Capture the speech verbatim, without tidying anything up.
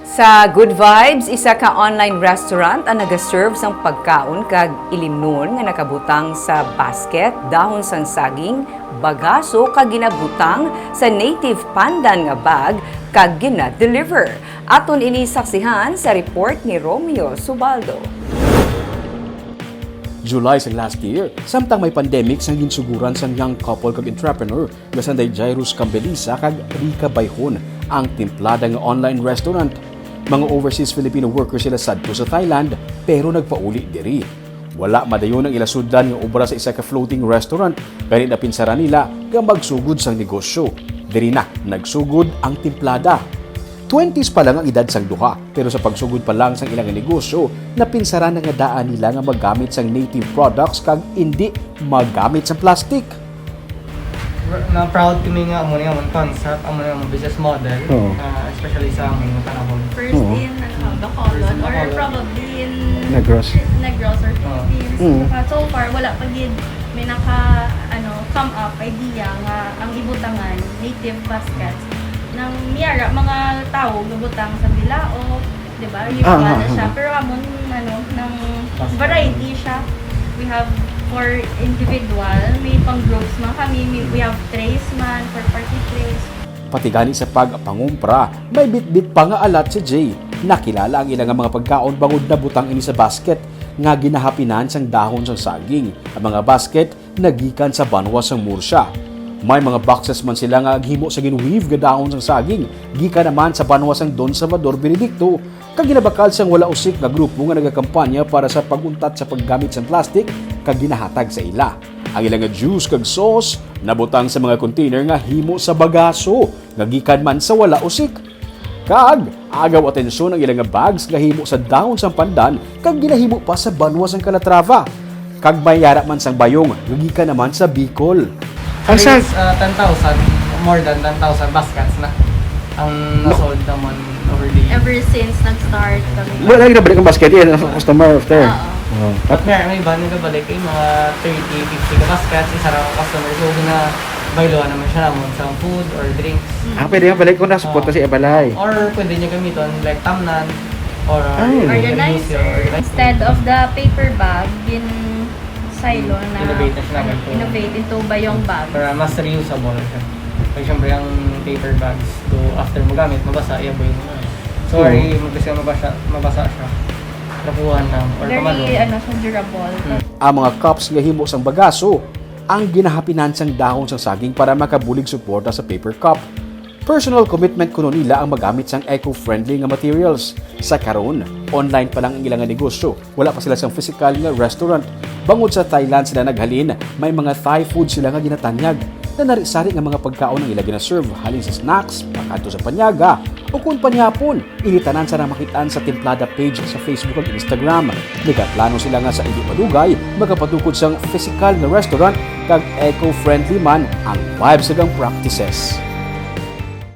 Sa Good Vibes, isa ka online restaurant ang nagaserve sang pagkaon kag ilinon nga nakabutang sa basket, dahon sang saging, bagaso kag ginabutang sa native pandan nga bag kag gina-deliver. Aton ini saksihan sa report ni Romeo Subaldo. July sang last year, samtang may pandemic sang ginsuguran sang young couple kag entrepreneur nga sanday Jairus Cambelisa kag Rica Bayhon ang Timplada nga online restaurant. Mga overseas Filipino workers sila sadto sa Thailand pero nagpauli diri. Wala madayon ang ila sudlan nga obra sa isa ka floating restaurant, gani napinsaran nila nga magsugod sang negosyo. Diri na nagsugod ang Timplada. Twenties pa lang ang edad sang duha, pero sa pagsugod pa lang sang ila nga negosyo, napinsaran na nga daan nila nga magamit sang native products kag indi magamit sang plastic. Na proud kami nga amo ni among concept, amo ni among business model, Oo. ah, especially sa among panahon. First Oo. in ano, Bacolod or probably in Negros. Negros or Philippines. Mm. Saka so far, wala pa gid may naka ano, come up idea nga ang ibutangan native baskets nang miyara mga tawo gabutang sa bilao, di ba? Usual Ah, na ah, siya. ah. Pero amon ano, nang variety siya. We have for individual, may pang groups man kami, may, we have trays man, for party trays. Pati gani sa pagpangumpra, may bitbit pa nga alat si Jay. Nakilala ang ila nga mga pagkaon bangod nabutang ini sa basket nga ginahapinan sang dahon sang saging. Ang mga basket nagikan sa banwa sang Murcia. May mga boxes man sila nga ginhimo sa gin-weave nga dahon sang saging, gikan naman sa banwa sang Don Salvador Benedicto, kag ginabakal sang Wala Usik nga grupo nga nagakampanya para sa pag-untat sa paggamit sang plastic kag ginahatag sa ila. Ang ila nga juice kag sauce nabutang sa mga container nga himo sa bagaso nga gikan man sa Wala Usik. Kag agaw atensyon ang ila nga bags nga himo sa dahon sang pandan kag ginahimo pa sa banwa sang Calatrava. Kag may yara man sang bayong nga gikan naman sa Bicol. Ang sa It's, uh, ten thousand, more than ten thousand baskets na ang nasold naman over the years. Ever since nag-start kami. Wala lagi nabalik ang basket, yan ang customer after. Oo. Oh. But may, may iba nagabalik, eh, mga thirty, fifty ka baskets, isa ra ka customer. So, ginabayluhan naman siya namon sa food or drinks. Ah, pwede nga balik kung nasupport na sa balay. Or pwede niya gamiton like tamnan or Ay. Organizer. Instead of the paper bag, gin silo na Innovate na siya ano, into- innovate into bayong bag. Para mas reusable siya. Kaya syempre ang paper bags to after mo gamit, mabasa, iyaboy mo na. So, Oo. ay, mabasa, mabasa, mabasa siya. Trapuhan lang or Very pamalong. Ano siya, durable. Hmm. Ang mga cups nga himo sang bagaso ang ginahapinan sang dahon sang saging para makabulig suporta sa paper cup. Personal commitment kuno nila ang magamit sang eco-friendly nga materials. Sa karon, online pa lang ang ila nga negosyo. Wala pa sila sang physical nga restaurant. Bangod sa Thailand sila naghalin, may mga Thai food sila nga ginatanyag. Nanari-sari nga mga pagkaon ang ila ginaserve, halin sa snacks, pakadto sa panyaga, o kon panyapon. Ini tanan sa makit-an sa Timplada page sa Facebook ug Instagram. Nagaplano sila nga sa indi madugay, makapatukod sang physical nga restaurant kag eco-friendly man ang vibes kag ang practices.